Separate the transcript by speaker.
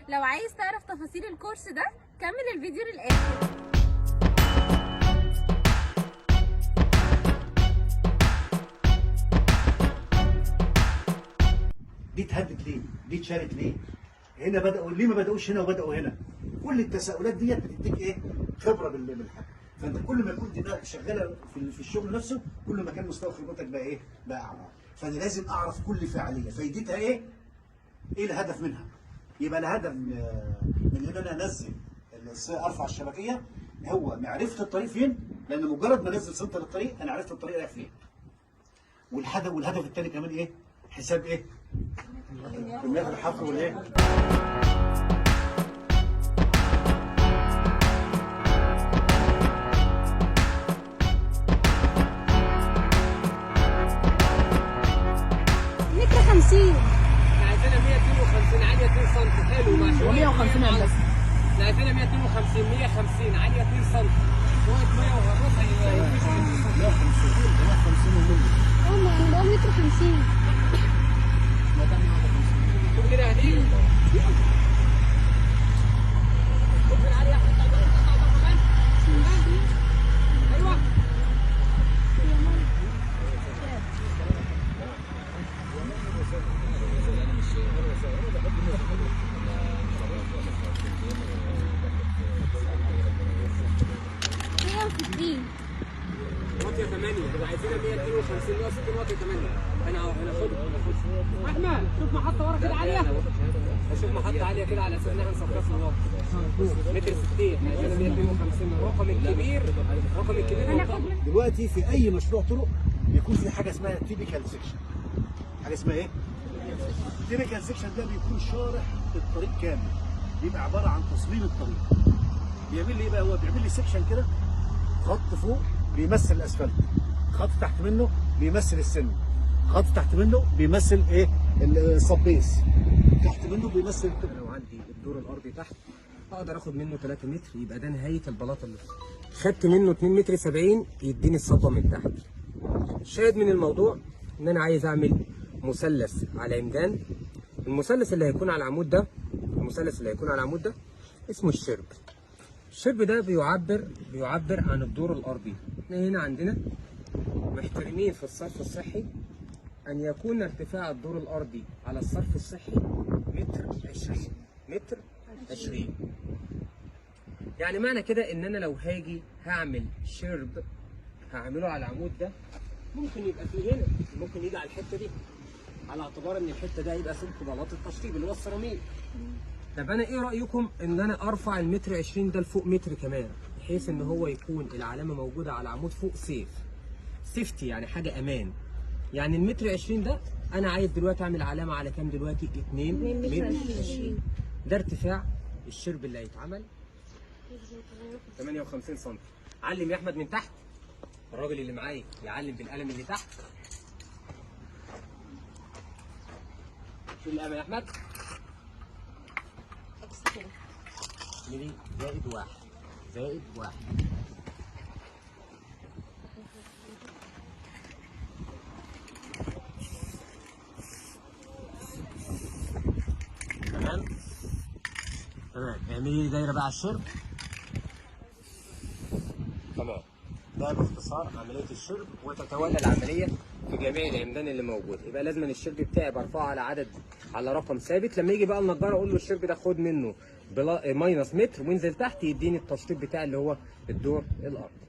Speaker 1: لو عايز تعرف تفاصيل الكورس ده كمل الفيديو للآخر.
Speaker 2: دي اتهدت ليه؟ دي اتشالت ليه؟ هنا بدأوا ليه ما بدأوش هنا وبدأوا هنا؟ كل التساؤلات ديت بتديك ايه؟ خبرة بالحاجة. فانت كل ما يكون دماغك شغالة في الشغل نفسه، كل ما كان مستوى خبرتك بقى ايه؟ بقى اعلى. فانا لازم اعرف كل فعالية فايدتها ايه؟ ايه الهدف منها؟ يبقى الهدف من ان انا انزل ارفع الشبكية هو معرفة الطريق فين، لان مجرد ما انزل center الطريق انا عرفت الطريق رايح فين. والهدف الثاني كمان ايه؟ حساب ايه؟ كميات الحفر والايه؟
Speaker 1: متر 50.
Speaker 3: احنا عايزينها 152 عالية 2 سم. حلو مع شوية
Speaker 4: و150 هندسة.
Speaker 3: احنا عايزينها 152 150 عالية 2 سم، شوية مية وغرفها يبقى مفيش 2 سم.
Speaker 2: 150 و100.
Speaker 1: اه ما انا بقول متر 50.
Speaker 3: شوف كده هدي. شوف العالية، احنا كمان. ايوه
Speaker 1: مية وستين.
Speaker 3: واطية 8، تبقى عايزينها 152 160 واطية 8. انا هناخدها. احمد شوف محطة ورا كده عالية، اشوف محطة عالية كده على اساس ان احنا نسقطها ورا. متر 60، احنا عايزينها 152. الرقم الكبير، الرقم الكبير هو
Speaker 2: دلوقتي في اي مشروع طرق بيكون في حاجة اسمها typical section. حاجة اسمها ايه؟ typical section ده بيكون شارح الطريق كامل، بيبقى عبارة عن تصميم الطريق. بيعمل لي ايه بقى؟ هو بيعمل لي section كده، خط فوق بيمثل الاسفلت، خط تحت منه بيمثل السن، خط تحت منه بيمثل ايه؟ ال sub-base، تحت منه بيمثل
Speaker 3: لو عندي الدور الارضي تحت اقدر اخد منه 3 متر، يبقى ده نهاية البلاطه اللي فوق. خدت منه 2 متر 70 يديني الصبه من تحت. الشاهد من الموضوع ان انا عايز اعمل مثلث على عمدان. المثلث اللي هيكون على العمود ده، المثلث اللي هيكون على العمود ده اسمه الشرب. الشرب ده بيعبر عن الدور الارضي. احنا هنا عندنا محترمين في الصرف الصحي أن يكون ارتفاع الدور الأرضي على الصرف الصحي متر 20، متر 20. يعني معنى كده إن أنا لو هاجي هعمل شرب هعمله على العمود ده، ممكن يبقى فيه هنا، ممكن يجي على الحتة دي، على اعتبار إن الحتة ده هيبقى سمك بلاط التشطيب اللي هو السيراميك. طب أنا إيه رأيكم إن أنا أرفع المتر 20 ده لفوق متر كمان، بحيث إن هو يكون العلامة موجودة على العمود فوق safety، يعني حاجة أمان. يعني المتر 20 ده انا عايز دلوقتي اعمل علامة على كام دلوقتي؟ 2 متر 20. ده ارتفاع الشرب اللي هيتعمل 58 سم. علم يا احمد من تحت، الراجل اللي معايا يعلم بالقلم اللي تحت. شيل القلم يا احمد. ملي زائد واحد زائد واحد. تمام تمام. اعملي لي دايرة بقى على الشرب. تمام. ده باختصار عملية الشرب، وتتولى العملية في جميع العمدان اللي موجودة. يبقى لازم الشرب بتاعي برفعه على عدد، على رقم ثابت. لما يجي بقى النجار اقول له الشرب ده خد منه minus متر وانزل تحت، يديني التشطيب بتاعي اللي هو الدور الارضي.